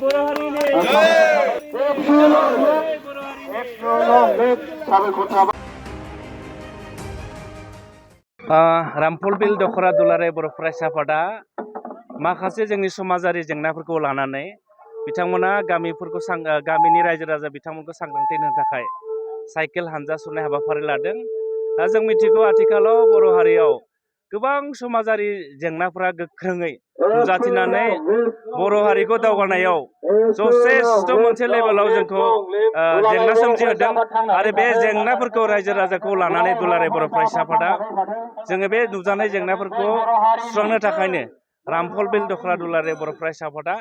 रामफल बिल दखरा दुलाराय बर' फरायसा आफादा माखासे जोंनि समाजारि जेंनाफोरखौ लानानै बिथांमोना गामिनि रायजो राजा बिथांमोनखौ सांग्रांथि होनो थाखाय साइकेल हानजा सुरनाय हाबाफारि लादों। दा जों मिथिगौ आथिखालाव बर' हारियाव गोबां समाजारि जेंनाफोरा गोख्रोङै नुजाथिनानै बर' हारिखौ दावगानायाव जथेस्थ' मोनसे लेभेलाव जोंखौ जेंना सोमजिहोदों आरो बे जेंनाफोरखौ रायजो राजाखौ लानानै दुलाराय बर' फरायसा आफादा जोङो बे नुजानाय जेंनाफोरखौ सुस्रांनो थाखायनो रामफल बिल दखरा दुलाराय बर' फरायसा आफादा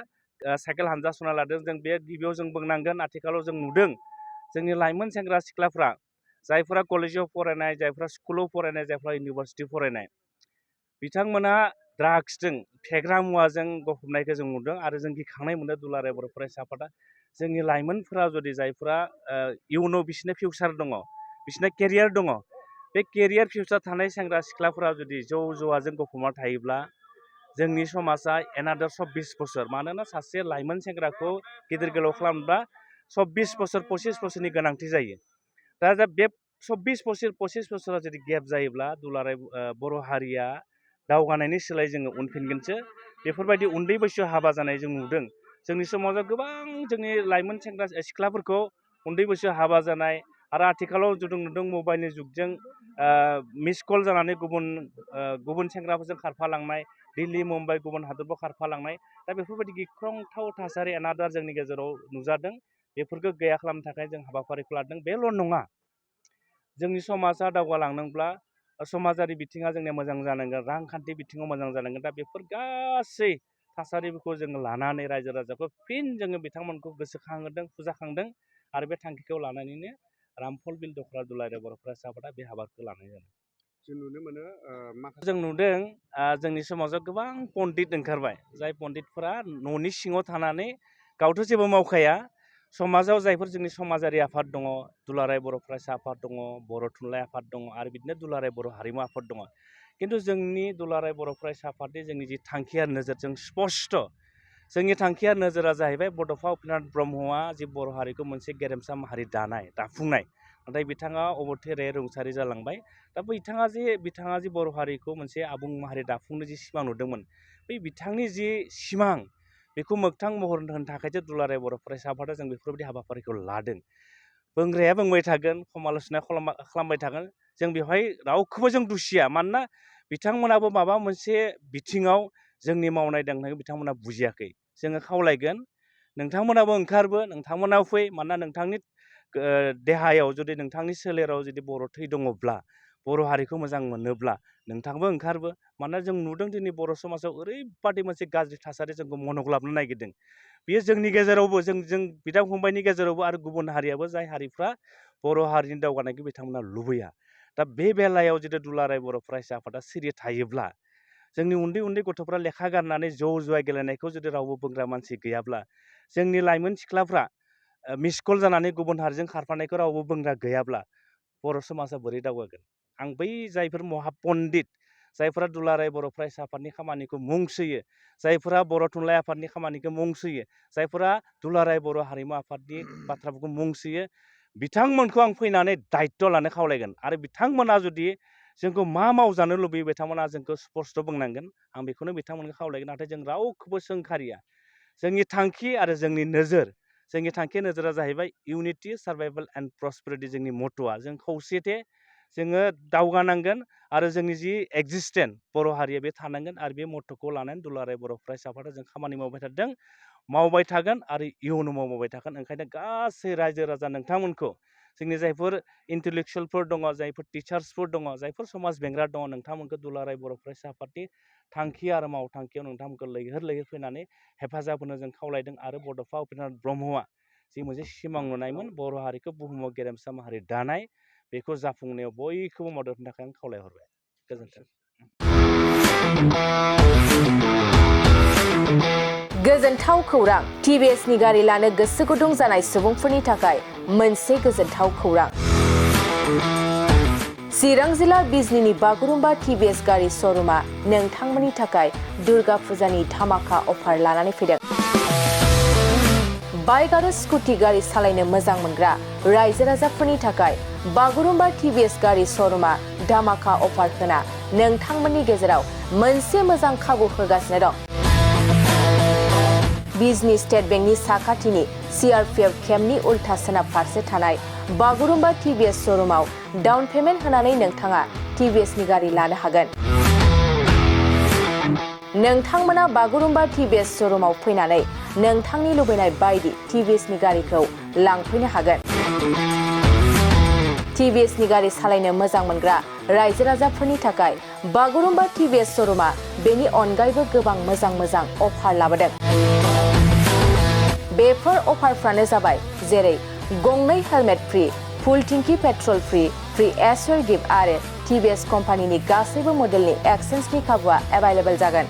साइकेल हानजा सुरना लादों। जों बे गिबियाव जों बुंनांगोन आथिखालाव जों नुदों जोंनि लाइमोन सेंग्रा सिख्लाफ्रा जायफोरा कलेजाव फरायनाय, जायफोरा स्कुलाव फरायनाय, जायफोरा इउनिभारसिटि फरायनाय, बिथांमोना ड्राग्सजों फेग्रा मुवाजों गफबनायखौ जों नुदों आरो जों गिखांनाय मोनो दुलाराय बर' फरायसा आफादा जोंनि लाइमोनफोरा जुदि जायफोरा इयुनाव बिसोरनि फिउचार दङ, बिसोरना केरियार दङ, बे केरियार फिउचार थानाय सेंग्रा सिख्लाफोरा जुदि जौ जुवाजों गफबना थायोब्ला जोंनि समाजा एनादार 24 बोसोर, मानोना सासे लाइमोन सेंग्राखौ गिदिर गोलाव खालामब्ला 24 बोसोर 25 बोसोरनि गोनांथि जायो। दा बे 24 बोसोरा जुदि गेप जायोब्ला दुलाराय बर' हारिया दावगानायनि सोलाय जोङो उनफिनगोनसो। बेफोरबायदि उन्दै बैसोआव हाबा जानाय जों नुदों। जोंनि समाजाव गोबां जोंनि लाइमोन सेंग्रा सिख्लाफोरखौ उन्दै बैसोआव हाबा जानाय आरो आथिखालाव जों नुदों मबाइलनि जुगजों मिस कल जानानै गुबुन सेंग्राफोरजों खारफालांनाय, दिल्ली मुम्बाइ गुबुन हादराव खारफालांनाय। दा बेफोरबायदि गिख्रंथाव थासारि एनादार जोंनि गेजेराव नुजादों। बेफोरखौ गैया खालामनो थाखाय जों हाबाफारिखौ लादों। बेल' नङा, जोंनि समाजा दावगालांनोब्ला समाजारि बिथिङा जोंनिया मोजां जानांगोन, रांखान्थि बिथिङाव मोजां जानांगोन। दा बेफोर गासै थासारिफोरखौ जोङो लानानै रायजो राजाखौ फिन जोङो बिथांमोनखौ गोसोखांहोदों, फुजाखांदों आरो बे थांखिखौ लानानैनो रामफल बिल दखरा दुलाराय बर' फरायसा आफादा बे हाबाखौ लानाय जादों। जों नुदों जोंनि समाजाव गोबां पन्डित ओंखारबाय, जाय पन्डितफोरा न'नि सिङाव थानानै गावथ' जेबो मावखाया। समाजाव जायफोर जोंनि समाजारि आफाद दङ, दुलाराय बर' फरायसा आफाद दङ, बर' थुनलाइ आफाद दङ आरो बिदिनो दुलाराय बर' हारिमु आफाद दङ। खिन्थु जोंनि दुलाराय बर' फरायसा आफादनि जोंनि जि थांखिया नोजोरजों स्पस्ट', जोंनि थांखिया नोजोरा जाहैबाय बड'फा उपेन्द्रनाथ ब्रह्मआ जि बर' हारिखौ मोनसे गेरेमसा माहारि दाफुंनाय, नाथाय बिथाङा अबथिरायै रुंसारि जालांबाय। दा बिथाङा जि बर' हारिखौ मोनसे आबुं माहारि दाफुंनो जि सिमां नुदोंमोन, बै बिथांनि जि सिमां बेखौ मोगथां महर होनो थाखायसो दुलाराय बर' फरायसा आफादा जों बेफोरबायदि हाबाफारिखौ लादों। बुंग्राया बुंबाय थागोन, समाल'सना खालामबाय थागोन, जों बेवहाय रावखौबो जों दुसिया। मानोना बिथांमोनाबो माबा मोनसे बिथिङाव जोंनि मावनाय दांनायखौ बिथांमोना बुजियाखै। जोङो खावलायगोन, नोंथांमोनाबो ओंखारबो, नोंथांमोनाबो फै। मानोना नोंथांनि देहायाव जुदि नोंथांनि सोलेराव जुदि बर' थै दङब्ला, बर' हारिखौ मोजां मोनोब्ला नोंथांबो ओंखारबो। मानोना जों नुदों दिनै बर' समाजाव ओरैबादि मोनसे गाज्रि थासारि जोंखौ मनग्लाबनो नागिरदों। बेयो जोंनि गेजेरावबो, जों बिदा फंबायनि गेजेरावबो आरो गुबुन हारियाबो, जाय हारिफ्रा बर' हारिनि दावगानायखौ बिथांमोना लुबैया। दा बे बेलायाव जुदि दुलाराय बर' फरायसा आफादा सिरि थायोब्ला, जोंनि उन्दै उन्दै गथ'फ्रा लेखा गारनानै जौ जुवा गेलेनायखौ जुदि रावबो बुंग्रा मानसि गैयाब्ला, जोंनि लाइमोन सिख्लाफ्रा मिसकल जानानै गुबुन हारिजों खारफानायखौ रावबो बुंग्रा गैयाब्ला बर' समाजा बोरै दावगागोन? आं बै जायफोर महापन्डित, जायफोरा दुलाराय बर' फरायसा आफादनि खामानिखौ मुं सोयो, जायफोरा बर' थुनलाइ आफादनि खामानिखौ मुं सोयो, जायफोरा दुलाराय बर' हारिमु आफादनि बाथ्राफोरखौ मुं सोयो, बिथांमोनखौ आं फैनानै दायित्व लानो खावलायगोन। आरो बिथांमोना जुदि जोंखौ मा मावजानो लुबैयो, बिथांमोना जोंखौ स्पस्ट' बुंनांगोन। आं बेखौनो बिथांमोनखौ खावलायगोन। नाथाय जों रावखौबो सोंखारिया। जोंनि थांखि आरो जोंनि नोजोरा जाहैबाय इउनिटि, सार्भाइभेल एन्ड प्रस्पेरिटि। जोंनि मट'आ जों खौसेथे, जोङो दावगानांगोन आरो जोंनि जि एक्जिस्टेन्स बर' हारिया बे थानांगोन। आरो बे मट'खौ लानानै दुलाराय बर' फरायसा आफादा जों खामानि मावबाय थादों, मावबाय थागोन आरो इयुनाव मावबाय थागोन। ओंखायनो गासै रायजो राजा नोंथांमोनखौ, जोंनि जायफोर इन्टेलेक्सुवेलफोर दङ, जायफोर टिचार्सफोर दङ, जायफोर समाज बेंग्रा दङ, नोंथांमोनखौ दुलाराय बर' फरायसा आफादनि थांखि आरो मावथांखियाव नोंथांमोनखौ लैहोर फैनानै हेफाजाब होनो जों खावलायदों। आरो बड'फा उपेन्द्रनाथ ब्रह्मआ जि मोनसे सिमां नुनायमोन, बर' हारिखौ बुहुमाव गेरेमसा माहारि दानाय, बेखौ जाफुंनायाव बयखौबो मदद होनो थाखाय आं खावलायहरबाय। गोजोन्थों। गोजोनथाव खौरां। TVSनि गारि लानो गोसो गुदुं जानाय सुबुंफोरनि थाखाय मोनसे गोजोनथाव खौरां। चिरां जिल्ला बिजनीनि बागुरुम्बा TVS गारि श'रुमा नोंथांमोननि थाखाय दुर्गा फुजानि धामाका अफार लानानै फैदों। बाइक आरो स्कुटि गारि सालायनो मोजां मोनग्रा रायजो राजाफोरनि थाखाय बागुरुम्बा TVS गारि श'रुमा धामाका अफार होना नोंथांमोननि गेजेराव मोनसे मोजां खाबु होगासिनो दं। बिजनी स्टेट बेंकनि साखाथिनि CRPF केम्पनि उल्था सोनाब फारसे थानाय बागुरुम्बा TVS श'रुमाव डाउन पेमेन्ट होनानै नोंथाङा TVS नि गारि लानो हागोन। नोंथांमोना बागुरुम्बा TVS श'रुमाव फैनानै नोंथांनि लुबैनाय बायदि TVS नि गारिखौ लांफैनो हागोन। TVS नि गारि सालायनो मोजां मोनग्रा रायजो राजाफोरनि थाखाय बागुरुम्बा TVS श'रुमा बेनि अनगायैबो गोबां मोजां अफार लाबोदों। बेफोर अफारफ्रानो जाबाय जेरै गंनै हेलमेट फ्रि, फुल टिंकि पेट्रल फ्रि एसवेर गिफ्ट आरो TVS कम्पानिनि गासैबो मडेलनि एक्सचेन्जनि खाबुआ एभेलेबल जागोन।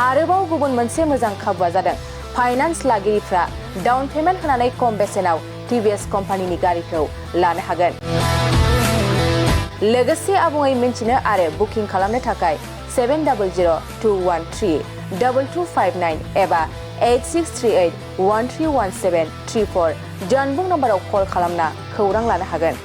आरोबाव गुबुन मोनसे मोजां खाबुआ जादों फाइनान्स लागिरिफ्रा डाउन पेमेन्ट होनानै खम बेसेनाव TVS कम्पानिनि गारिखौ लानो हागोन। लोगोसे आबुङै मिन्थिनो आरो बुकिं खालामनो थाखाय 7002132259 एबा 8638131734 जानबुं नम्बराव कल खालामना खौरां लानो हागोन।